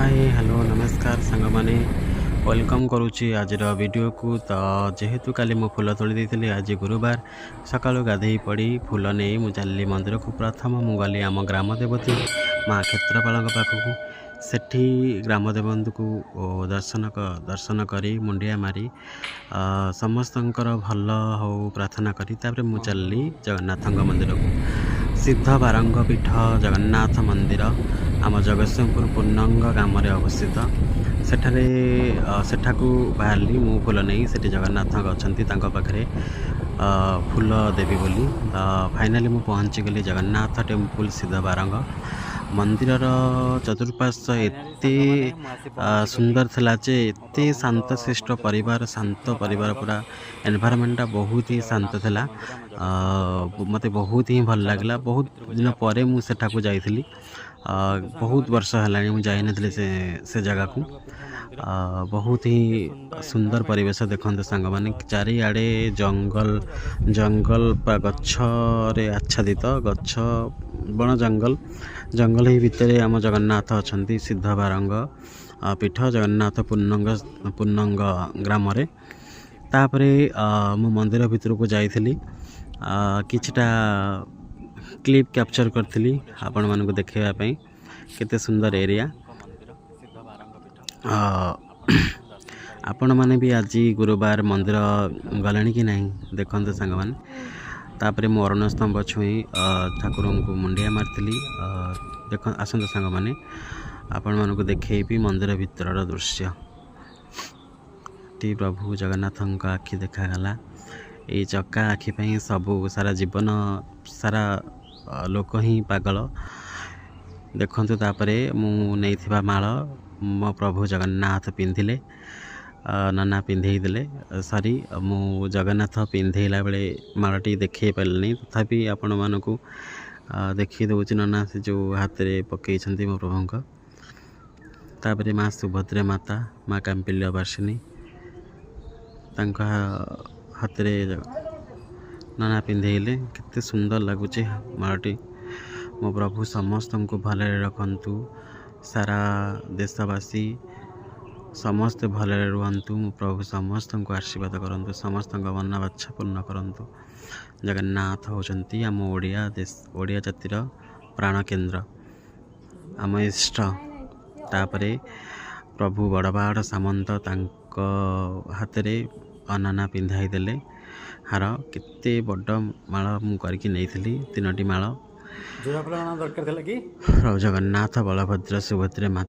ହାଏ, hello, ନମସ୍କାର ସାଙ୍ଗମାନେ। Welcome କରୁଛି ଆଜିର ଭିଡ଼ିଓକୁ। ତ ଯେହେତୁ କାଲି ମୁଁ ଫୁଲ ତୋଳି ଦେଇଥିଲି, ଆଜି ଗୁରୁବାର ସକାଳୁ ଗାଧେଇ ପଡ଼ି ଫୁଲ ନେଇ ମୁଁ ଚାଲିଲି ମନ୍ଦିରକୁ। ପ୍ରଥମ ମୁଁ ଗଲି ଆମ ଗ୍ରାମ ଦେବତୀ ମା କ୍ଷେତ୍ରପାଳଙ୍କ ପାଖକୁ। ସେଠି ଗ୍ରାମ ଦେବତୀଙ୍କୁ ଦର୍ଶନ କରି, ମୁଣ୍ଡିଆ ମାରି, ସମସ୍ତଙ୍କର ଭଲ ହଉ ପ୍ରାର୍ଥନା କରି, ତାପରେ ମୁଁ ଚାଲିଲି ଜଗନ୍ନାଥଙ୍କ ମନ୍ଦିରକୁ। ସିଦ୍ଧ ବାରଙ୍ଗ ପୀଠ ଜଗନ୍ନାଥ ମନ୍ଦିର ଆମ ଜଗତସିଂହପୁର ପୂର୍ଣ୍ଣଙ୍ଗ ଗ୍ରାମରେ ଅବସ୍ଥିତ। ସେଠାରେ ସେଠାକୁ ବାହାରିଲି ମୁଁ ଫୁଲ ନେଇ। ସେଠି ଜଗନ୍ନାଥଙ୍କ ଅଛନ୍ତି, ତାଙ୍କ ପାଖରେ ଫୁଲ ଦେବି ବୋଲି। ତ ଫାଇନାଲି ମୁଁ ପହଞ୍ଚିଗଲି ଜଗନ୍ନାଥ ଟେମ୍ପୁଲ ସିଦ୍ଧ ବାରଙ୍ଗ। ମନ୍ଦିରର ଚତୁଃପାର୍ଶ୍ୱ ଫାଇନାଲି ଏତେ ସାଙ୍ଗମାନେ, ମୁଁ ଆସି ପହଞ୍ଚିଗଲି ସୁନ୍ଦର ଥିଲା ଯେ ମୋ ଏତେ ପ୍ରଭୁଙ୍କ ଶାନ୍ତଶିଷ୍ଟ ମନ୍ଦିରରେ, ପରିବାର, ଶାନ୍ତ ସିଦ୍ଧ ପରିବାର, ବାରଙ୍ଗ ପୁରା ଏନଭାରମେଣ୍ଟଟା ବହୁତ ହିଁ ଶାନ୍ତ ଜଗନ୍ନାଥଙ୍କ ଥିଲା। ମନ୍ଦିର ଆମ ଜଗତସିଂହପୁରରେ ଅବସ୍ଥିତ। ମୋତେ ବହୁତ ହିଁ ଭଲ ଲାଗିଲା। ଚାଲନ୍ତୁ, ବହୁତ ଭିତରକୁ ଦିନ ଯିବା ପରେ ଆପଣମାନଙ୍କୁ ମୁଁ ଦେଖାଉଛି। ସେଠାକୁ ଯାଇଥିଲି। ଦେଖନ୍ତୁ ବହୁତ ସାଙ୍ଗମାନେ, ବର୍ଷ ହେଲାଣି ମୁଁ ଏଇଟା ଯାଇନଥିଲି ହେଉଛି ସେ ସିଦ୍ଧ ଜାଗାକୁ। ବାରଙ୍ଗ ପୀଠ ମନ୍ଦିର। ବହୁତ ହିଁ ଏତେ ସୁନ୍ଦର ସୁନ୍ଦର ଏନଭାରମେଣ୍ଟ, ପରିବେଶ। ଦେଖନ୍ତୁ ବହୁତ ସାଙ୍ଗମାନେ, ଭଲ ଅଛି। ଚାରିଆଡ଼େ ଜଙ୍ଗଲ, ଆମ ଜଗତସିଂହପୁର ଜଙ୍ଗଲ ବା ପୂର୍ଣ୍ଣଙ୍ଗ ଗ୍ରାମରେ ଗଛରେ ଆଚ୍ଛାଦିତ, ଅବସ୍ଥିତ। ଗଛ, ବଣ ଜଙ୍ଗଲ, ଜଙ୍ଗଲ ହିଁ ଭିତରେ ଆମ ଜଗନ୍ନାଥ ଅଛନ୍ତି। ସିଦ୍ଧ ବାରଙ୍ଗ ପୀଠ ଜଗନ୍ନାଥ ପୂର୍ଣ୍ଣଙ୍ଗ, ପୂର୍ଣ୍ଣଙ୍ଗ ଗ୍ରାମରେ। ତାପରେ ମୁଁ ମନ୍ଦିର ଭିତରକୁ ଯାଇଥିଲି। କିଛିଟା ସାଙ୍ଗମାନେ, କ୍ଲିପ୍ କ୍ୟାପଚର୍ ଫାଇନାଲି ମୁଁ ଆସି କରିଥିଲି ପହଞ୍ଚିଗଲି ଆପଣମାନଙ୍କୁ ଦେଖାଇବା ପାଇଁ, କେତେ ସୁନ୍ଦର ଏରିଆ। ମହାପ୍ରଭୁଙ୍କ ମନ୍ଦିର ସିଦ୍ଧ ବାରଙ୍ଗ ପୀଠ। ଆପଣ ଆସନ୍ତୁ, ଦର୍ଶନ କରିବେ। ଆପଣମାନେ ବି ଆଜି ଗୁରୁବାର ମନ୍ଦିର ଜଗନ୍ନାଥଙ୍କ ପୀଠ। ଗଲେଣି କି ନାହିଁ? ଦେଖନ୍ତୁ ସାଙ୍ଗମାନେ, ତାପରେ ମୁଁ ଅରୁଣ ସ୍ତମ୍ଭ ଛୁଇଁ ଠାକୁରଙ୍କୁ ମୁଣ୍ଡିଆ ମାରିଥିଲି। ଦେଖ, ଆସନ୍ତୁ ସାଙ୍ଗମାନେ, ଆପଣମାନଙ୍କୁ ଦେଖେଇବି ମନ୍ଦିର ଭିତରର ଦୃଶ୍ୟ। ଟି ପ୍ରଭୁ ଜଗନ୍ନାଥଙ୍କ ଆଖି ଦେଖାଗଲା। ଏଇ ଚକା ଆଖି ପାଇଁ ସବୁ ସାରା ଜୀବନ ସାରା ଲୋକ ହିଁ ପାଗଳ। ଦେଖନ୍ତୁ, ତାପରେ ମୁଁ ନେଇଥିବା ମାଳ ମୋ ପ୍ରଭୁ ଜଗନ୍ନାଥ ପିନ୍ଧିଲେ, ନନା ପିନ୍ଧେଇ ଦେଲେ। ସରି, ମୁଁ ଜଗନ୍ନାଥ ପିନ୍ଧେଇଲା ବେଳେ ମାଳଟି ଦେଖେଇ ପାରିଲିନି। ତଥାପି ଆପଣମାନଙ୍କୁ ଦେଖେଇ ଦେଉଛି, ନନା ସେ ଯେଉଁ ହାତରେ ପକେଇଛନ୍ତି ମୋ ପ୍ରଭୁଙ୍କ। ତାପରେ ମା ସୁଭଦ୍ରା ମାତା, ମା କାମ୍ପିଲ୍ୟ ବାସିନୀ, ତାଙ୍କ ହାତରେ ନନା ପିନ୍ଧେଇଲେ। କେତେ ସୁନ୍ଦର ଲାଗୁଛି ମାଳଟି। ମୋ ପ୍ରଭୁ ସମସ୍ତଙ୍କୁ ଭଲରେ ରଖନ୍ତୁ। ସାରା ଦେଶବାସୀ ସମସ୍ତେ ଭଲରେ ରୁହନ୍ତୁ। ମୋ ପ୍ରଭୁ ସମସ୍ତଙ୍କୁ ଆଶୀର୍ବାଦ କରନ୍ତୁ, ସମସ୍ତଙ୍କ ମନବାଞ୍ଛା ପୂର୍ଣ୍ଣ କରନ୍ତୁ। ଜଗନ୍ନାଥ ହେଉଛନ୍ତି ଆମ ଓଡ଼ିଆ ଦେଶ, ଓଡ଼ିଆ ଜାତିର ପ୍ରାଣକେନ୍ଦ୍ର, ଆମ ଇଷ୍ଟ। ତାପରେ ପ୍ରଭୁ ବଡ଼ବାଡ଼ ସାମନ୍ତ, ତାଙ୍କ ହାତରେ ନନା ପିନ୍ଧାଇ ଦେଲେ ହାର। କେତେ ବଡ଼ ମାଳ ମୁଁ କରିକି ନେଇଥିଲି, ତିନୋଟି ମାଳ। ଯୋଡ଼ା ଫୁଲ କଣ ଦରକାର ଥିଲା କି? ପ୍ରଭୁ ଜଗନ୍ନାଥ, ବଳଭଦ୍ର, ସୁଭଦ୍ରା ମା